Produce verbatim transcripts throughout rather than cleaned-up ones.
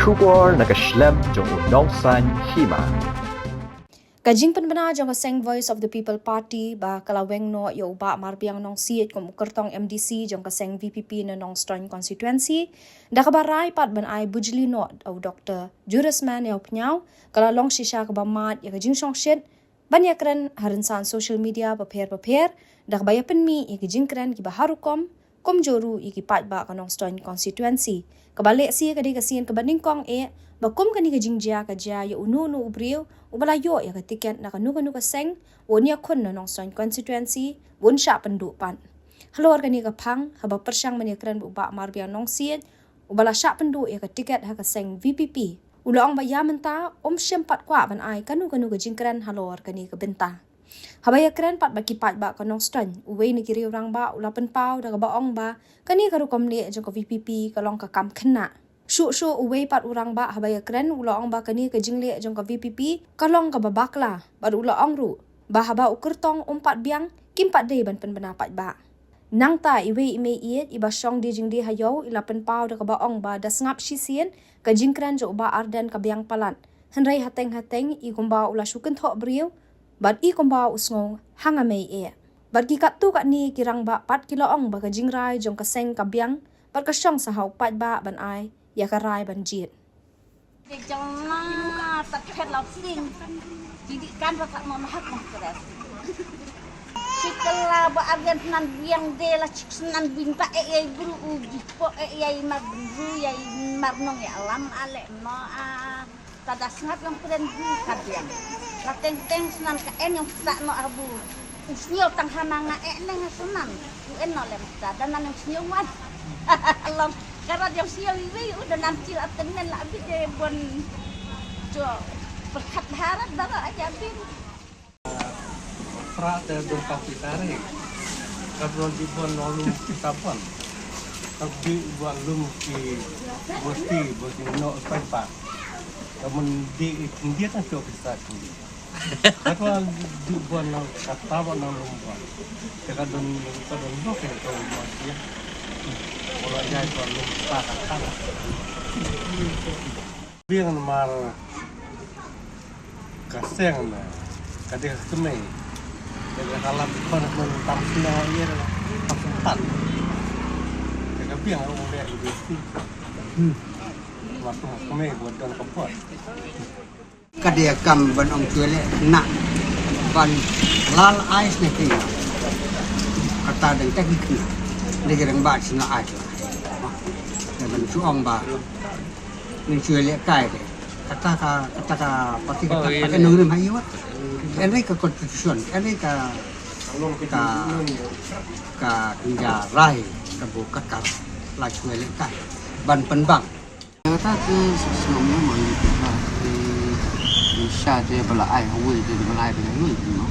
Khubor na ka shlem jong u Nongsaiñ Hima. Ka jingpynbna jong ka seng Voice of the People Party ba ka la weng noh ïa u Bah Marbiang Nongsiej kum u kyrtong M D C jong ka seng V P P na Nongstoiñ constituency, da kaba rai pat ban ai bujli noh da u Doktor Judas Man ïa u pynïaw, ka la long shisha kaba mad ïa ka jingshongshit ban ïakren ha rynsan social media bapher bapher, da kaba ïa pynmih ïa ki jingkren kiba har rukom, kumjuh ruh ïa ki paidbah ka Nongstoiñ constituency. Kaba lehse ka dei ka sien kaba nyngkong eh ba kum kane ka jingjia ka jia ïa uno uno u briew uba la ïoh ïa ka tiket na kano kano ka seng, un ïakhun na Nongstoiñ constituency, un shah pynduh pat. Halor kane ka phang, haba pyrshang ban ïakren bad u Bah Marbiang Nongsiej, uba la shah pynduh ïa ka tiket ha ka seng V P P, u la ong ba ïa mynta um shym pat kwah ban ai kano kano ka jingkren halor kane ka bynta. Haba ïakren pat bad ki paidbah ka Nongstoiñ, uwei na ki riew rangbah u la pynpaw da kaba ong ba kane ka rukom leh jong ka V P P ka long ka kam khynnah. Shuh shuh uwei pat u rangbah haba ïakren u la ong ba kane ka jingleh jong ka V P P ka long kaba bakla, bad u la ong ruh ba haba u kyrtong um pat biang, kim pat dei ban pynbna paidbah. Nangta iwei i mei ïeit iba shong die jingdie ha ïew i la pynpaw da kaba ong ba da sngap shisien ka jingkren jong u Bah Ardent ka biang palat, hynrei hateng hateng i kumba u la shu kynthoh briew bad i kumba u sngew ha nga mei eh. Bad ki katto katne ki rangbah pat ki la ong ba ka jingrai jong ka seng ka biang bad ka shong sa ha u paidbah ban ai ïa ka rai ban jied. Te jong nga ta phet la pling. Jadi kan ta tak mau mahak mah keras. Setelah ba agen nan biang de la chik senan binta eh yai bru u jipo eh yai mar bru yai mar nong ya alam ale no a. Ta da sngap ïong pren bru ka biang. La teng teng senan ka en ïong psa no abu. U sniew tang hana nga eh neng ha senan. U en no lem ta da nan ïong sniew wan. Long karat ïong sniew iwi u da nan cil ateng nen la bit de bon. Jo perkat harat bara aja bin. Pra te don ka pitare. Ka don di bon no lum kita bon. Ka bi bon lum ki bosti bosti no pai pa. Ka mun di dia kan so kita. Kata di buan nang kata buan nang lum buan. Kata don kata don bok ya kau buan dia. Kalau ya kau lum kata kata. Biang mar kaseng na kade kemei. Kade kalam kon kon tam sina ya tam sempat. Kade biang orang dia di sini. Hmm. Waktu kemei buat don kepot. Ka dei kam ban ong shuwa leh na ban lal ai sne ki kata dang tak ki na dei rang ba sna ai. Ka ban shu ong ba ning shuwa leh kai de kata ka kata ka parti kata ka nong rim hayu. Enri ka constitution enri ka ka ka kinja rai ka bu ka ka la shuwa leh kai ban pynbang. Kata ke sesungguhnya mari kita di Indonesia dia bela ai awal dia bela ai dengan ni no.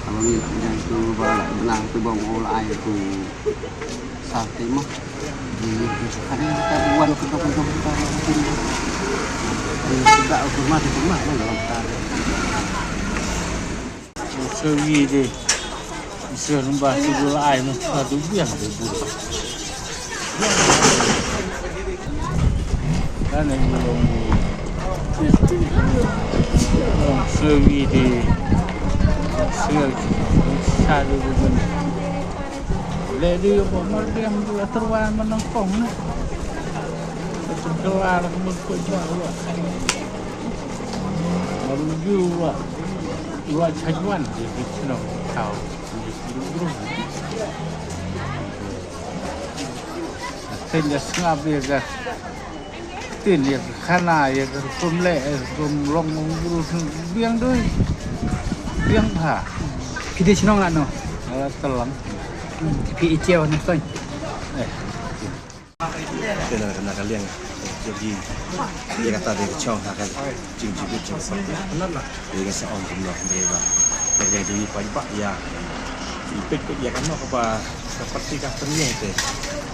Kalau ni lah yang tu bela bela tu bang bela ai tu sate mah. Ini hari kita buat kita kita kita. Ini tidak hormat itu mah dalam kita. Sawi de. Sir ba su dul ai no sa du biang de bu. Kan ai bu long. Sawi de. Sir sa du bu. Le de yo ko mar de am du atrwa manang kong. Atrwa la ko ko jwa. Mar ju wa. Wa chajwan de chnong tao. Tin ïa sngap ïa ka tin ïa ka khana ïa ka rukom leh ïa ka rukom long ong bru biang doi biang bha. Phi dei shnong ano? Ala Talang. Phi i tiaw na ton. Eh. Te na ka na ka liang jong ki ïa kata dei ka chong ha ka jingjibit jong ka party. Dei ka sa ong kumno dei ba ka liang jong ki paidbah ïa ki peit peit ïa kano kaba ka party ka pynïeng te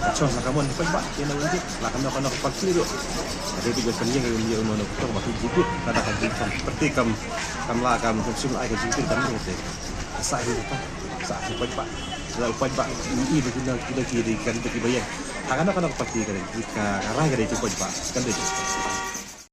ka chong sa ka mon paidbah ïa na wynjit la kano kano ka party ruh. Dei peit ba pynïeng ïa uno uno ka chong ba ki jibit ka da ka jingkam party kam kam la kam kam sum ai ka jingkam kam te sa hi kata sa hi paidbah. Lada u paidbah i ba kino kino ki dei candidate kiba ïeng ha kano kano ka party, ka dei ka rai, ka dei u paidbah candidate.